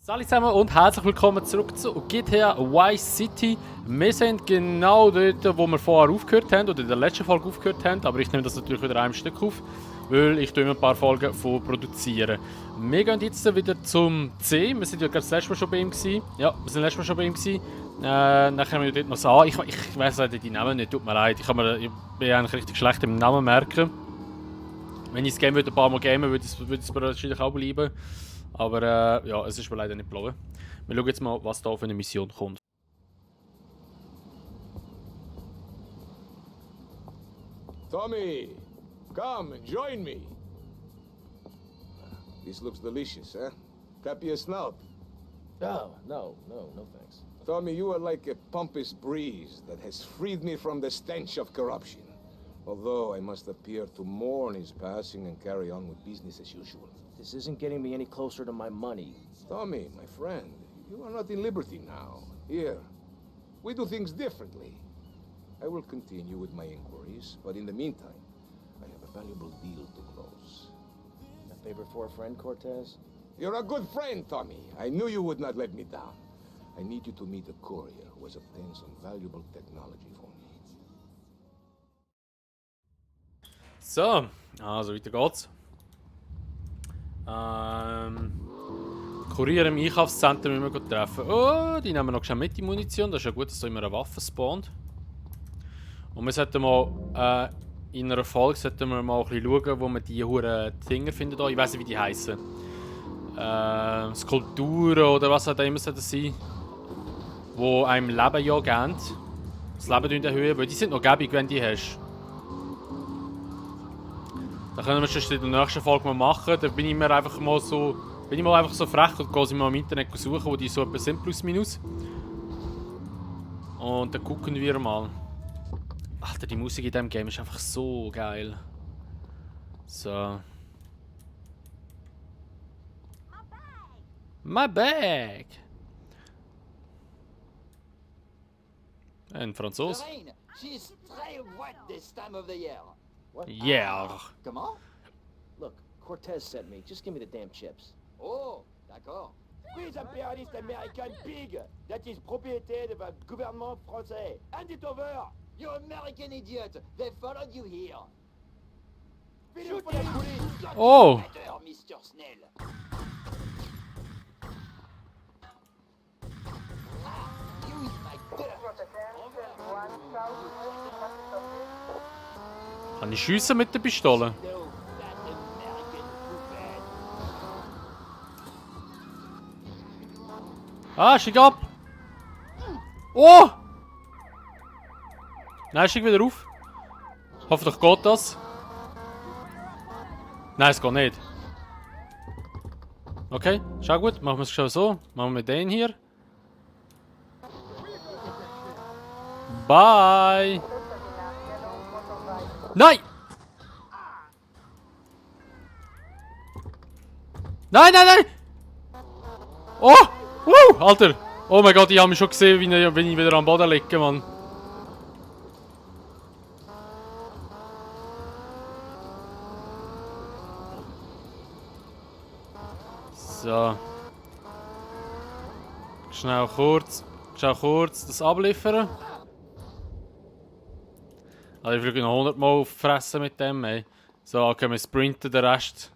Hallo zusammen und herzlich willkommen zurück zu GTA Vice City. Wir sind genau dort, wo wir vorher aufgehört haben, oder in der letzten Folge aufgehört haben, aber ich nehme das natürlich wieder einem Stück auf, weil ich immer ein paar Folgen vorproduziere. Wir gehen jetzt wieder zum C. Wir sind ja gerade das letzte Mal schon bei ihm gewesen. Ja, wir sind letztes Mal schon bei ihm gewesen. Nachher haben wir dort noch so ich weiss leider die Namen nicht, tut mir leid. Ich bin eigentlich richtig schlecht im Namen merken. Wenn ich das Game ein paar Mal gamen würde, würde es mir wahrscheinlich auch bleiben. Aber ja, es ist mir leider nicht gelaufen. Wir schauen jetzt mal, was da für eine Mission kommt. Tommy, come and join me. This looks delicious, huh? Copy a snout. Oh, no thanks. Tommy, you are like a pompous breeze that has freed me from the stench of corruption. Although I must appear to mourn his passing and carry on with business as usual. This isn't getting me any closer to my money. Tommy, my friend, you are not in liberty now. Here, we do things differently. I will continue with my inquiries, but in the meantime, I have a valuable deal to close. A favor for a friend, Cortez? You're a good friend, Tommy. I knew you would not let me down. I need you to meet a courier who has obtained some valuable technology for me. So, also weiter geht's. Kurier im Einkaufszentrum müssen wir treffen. Oh, die nehmen wir noch schnell mit, die Munition. Das ist ja gut, dass da immer eine Waffe spawnt. Und wir sollten mal in einer Folge sollten wir mal ein bisschen schauen, wo wir die huren Dinger finden. Ich weiß nicht, wie die heißen. Skulpturen oder was auch immer soll das sein. Die einem Leben ja geben. Das Leben in der Höhe, weil die sind noch gäbig, wenn du die hast. Das können wir schon in der nächsten Folge mal machen. Da bin ich mal einfach so frech und gehe sie mal im Internet suchen, wo die so etwas sind, plus minus. Und dann gucken wir mal. Alter, die Musik in diesem Game ist einfach so geil. So. My bag! Ein Franzose. Lorraine, she's très wet this time of the year. What? Yeah. Comment? Look, Cortez sent me. Just give me the damn chips. Oh, d'accord. These imperialist American pig that is propriété of a gouvernement français. Hand it over! You American idiot! They followed you here. Shoot the police! Oh! Better, Mr. Snell. You is my girl. Kann ich schiessen mit der Pistole? No, that American poophead. Ah, steig ab! Oh! Nein, steig wieder auf. Hoffentlich geht das. Nein, es geht nicht. Okay, schau gut. Machen wir es schon so. Machen wir den hier. Bye! Nein! Nein, nein, nein! Oh! Alter! Oh mein Gott, ich habe mich schon gesehen, wenn ich wieder am Boden liege, Mann. So. Schnell kurz das abliefern. Also ich fliege noch 100 Mal auffressen mit dem, ey. So, können wir sprinten, den Rest.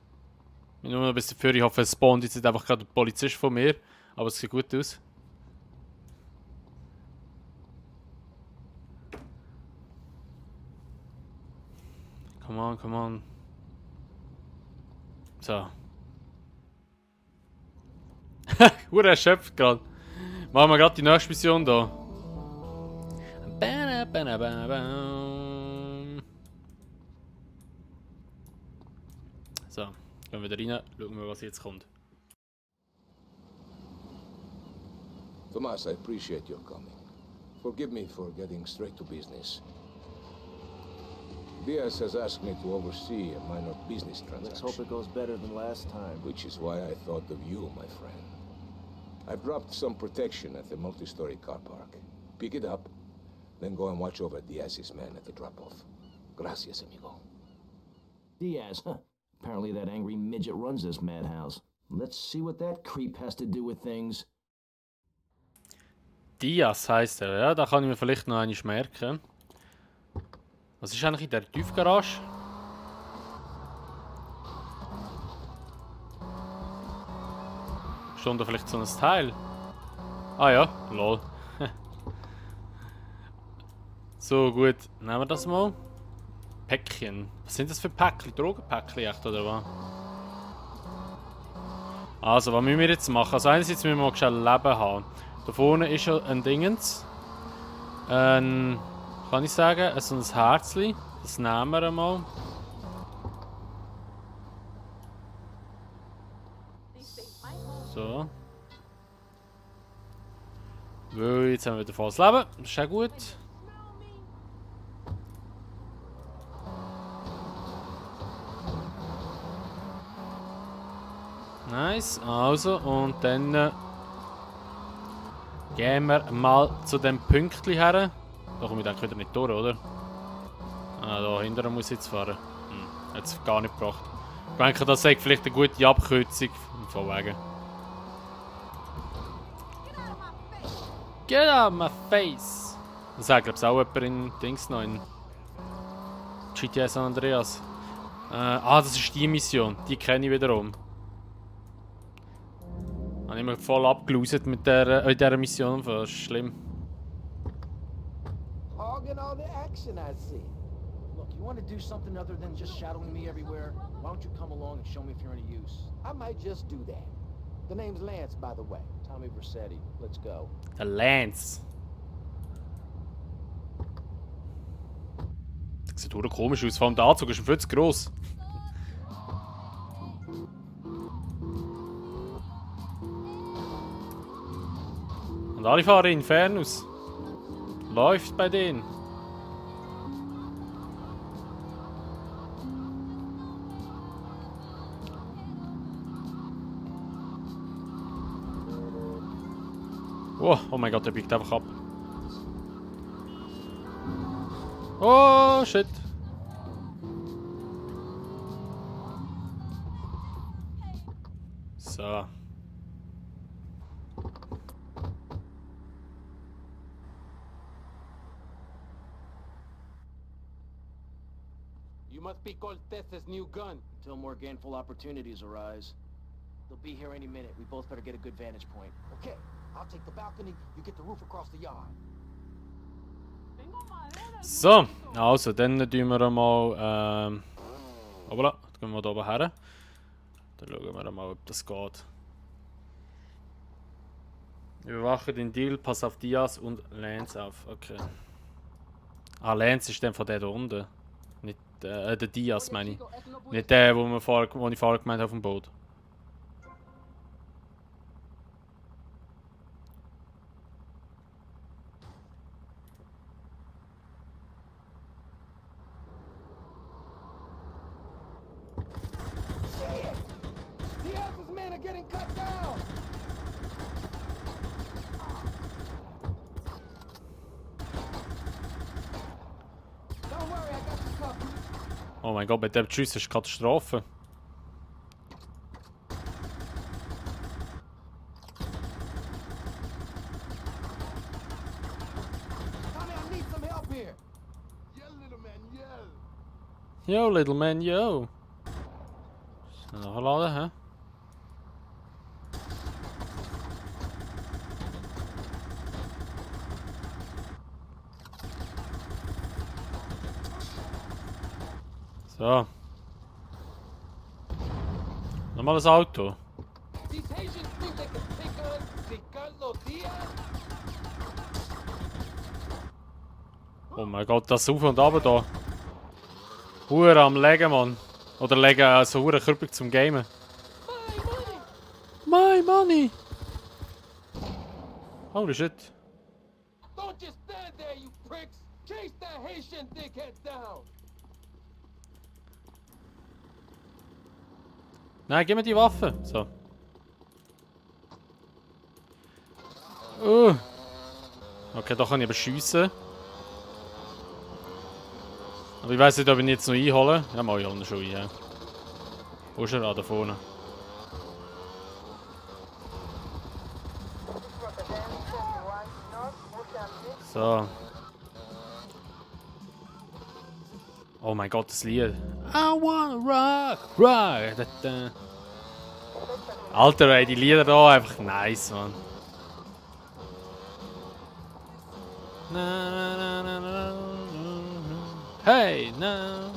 Ich nur noch bis dafür. Ich hoffe, es spawnt jetzt nicht einfach gerade der Polizist von mir. Aber es sieht gut aus. Come on, come on. So. Hure erschöpft gerade. Machen wir gerade die nächste Mission da. So, gehen wir wieder rein, schauen wir, was jetzt kommt. Tomas, I appreciate your coming. Forgive me for getting straight to business. Diaz has asked me to oversee a minor business Let's transaction. hope it goes better than last time. Which is why I thought of you, my friend. I've dropped some protection at the multi-story car park. Pick it up, then go and watch over Diaz's men at the drop-off. Gracias, amigo. Diaz, huh? Apparently that angry midget runs this madhouse. Let's see what that creep has to do with things. Diaz heisst er, ja, da kann ich mir vielleicht noch einmal merken. Was ist eigentlich in der Tiefgarage? Steht da vielleicht so ein Teil? Ah ja, lol. So, gut, nehmen wir das mal. Päckchen. Was sind das für Päckchen? Drogenpäckchen echt, oder was? Also, was müssen wir jetzt machen? Also einerseits müssen wir mal schnell Leben haben. Da vorne ist ja ein Dingens. Kann ich sagen, so ein Herzli. Das nehmen wir einmal. So. Weil jetzt haben wir wieder volles Leben. Das ist auch gut. Nice. Also, und dann gehen wir mal zu dem Pünktchen her. Da komme ich dann wieder nicht durch, oder? Ah, da hinterher muss ich jetzt fahren. Hat es gar nicht gebracht. Ich denke, das ist vielleicht eine gute Abkürzung von wegen. Get out of my face! Das sagt, glaube ich, auch jemand in Dings noch in GTA San Andreas. Das ist die Mission. Die kenne ich wiederum. Habe ich mich voll abgeloset mit dieser Mission. Das ist schlimm. Hogging all the action, I see. Look, you want to do something other than just shadowing me everywhere? Why don't you come along and show me if you're any use? I might just do that. The name's Lance, by the way. Tommy Vercetti, let's go. Der Lance. Das sieht verdammt komisch aus. Vor allem der Anzug ist viel zu gross. Und alle fahren Infernus. Läuft bei denen. Oh mein Gott, der biegt einfach ab. Oh, shit. So. You must be Cortez's new gun. Until more gainful opportunities arise. They'll be here any minute. We both better get a good vantage point. Okay, I'll take the balcony, you get the roof across the yard. So, also, dann tun wir mal. Voilà, dann gehen wir da oben her. Dann schauen wir mal, ob das geht. Überwache den Deal, pass auf Diaz und Lance auf. Okay. Ah, Lance ist dann von der da unten. Nicht der Diaz, meine ich. Nicht der, wo ich vorher gemeint habe auf dem Boot. Diaz's men are getting cut down! Don't worry, I got you covered. Oh mein Gott, mit dem Schuss ist Katastrophe. Tommy, I need some help here. Yo, little man, yo. Schnell nachladen, hä? So. Nochmal das Auto. These Haitians think they can take on Ricardo Diaz? Oh mein Gott, das Auf und Ab da. Hure am Legen, Mann. Oder legen so hure Körper zum Gamen. My money! Holy shit. Don't just stand there, you pricks! Chase that Haitian dickhead down! Nein, gib mir die Waffe. So. Okay, da kann ich aber schiessen. Aber ich weiß nicht, ob ich ihn jetzt noch einhole. Ja, mal ich hole ihn schon ein. Ja. Wo ist er? Ah, da vorne. So. Oh mein Gott, das Lied. I wanna rock, rock. Alter, ey, die Lieder da einfach nice, man. Hey, na,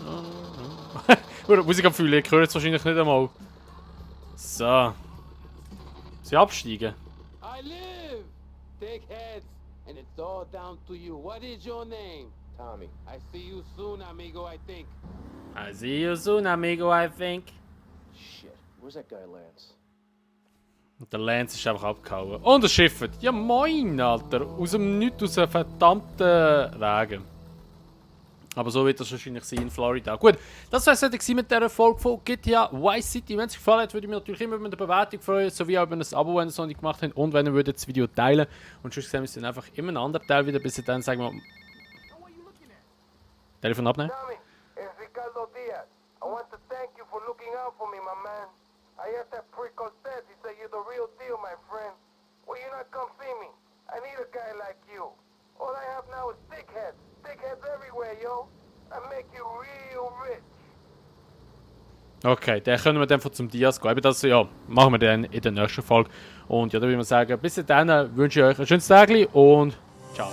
na. Musik am Fühlen, ich höre jetzt wahrscheinlich nicht einmal. So. Sie absteigen. I live! Take heads, and it's all down to you. What is your name? Tommy. I see you soon, amigo, I think. I see you soon, amigo, I think. Shit, where's that guy Lance? Und der Lance ist einfach abgehauen. Und das Schiff. Ja moin, Alter. Aus dem Nichts, aus einem verdammten Regen. Aber so wird das wahrscheinlich sein in Florida. Gut, das war es mit dieser Folge von GTA Vice City. Wenn es euch gefallen hat, würde ich mich natürlich immer über eine Bewertung freuen, sowie auch über ein Abo, wenn ihr es noch nicht gemacht habt. Und wenn ihr das Video teilen. Und sonst sehen wir uns dann einfach in einem anderen Teil wieder. Bis dann, sagen wir... Telefon abnehmen. Tommy, it's Ricardo Diaz. I want to thank you for looking out for me, my man. I asked that prick Cortez. He said you're the real deal, my friend. Will you not come see me? I need a guy like you. All I have now is dickheads. Dickheads everywhere, yo. I make you real rich. Okay, dann können wir dann zum Diaz gehen. Aber das ja, machen wir dann in der nächsten Folge. Und ja, da würde ich mal sagen, bis dann wünsche ich euch ein schönes Tag und ciao.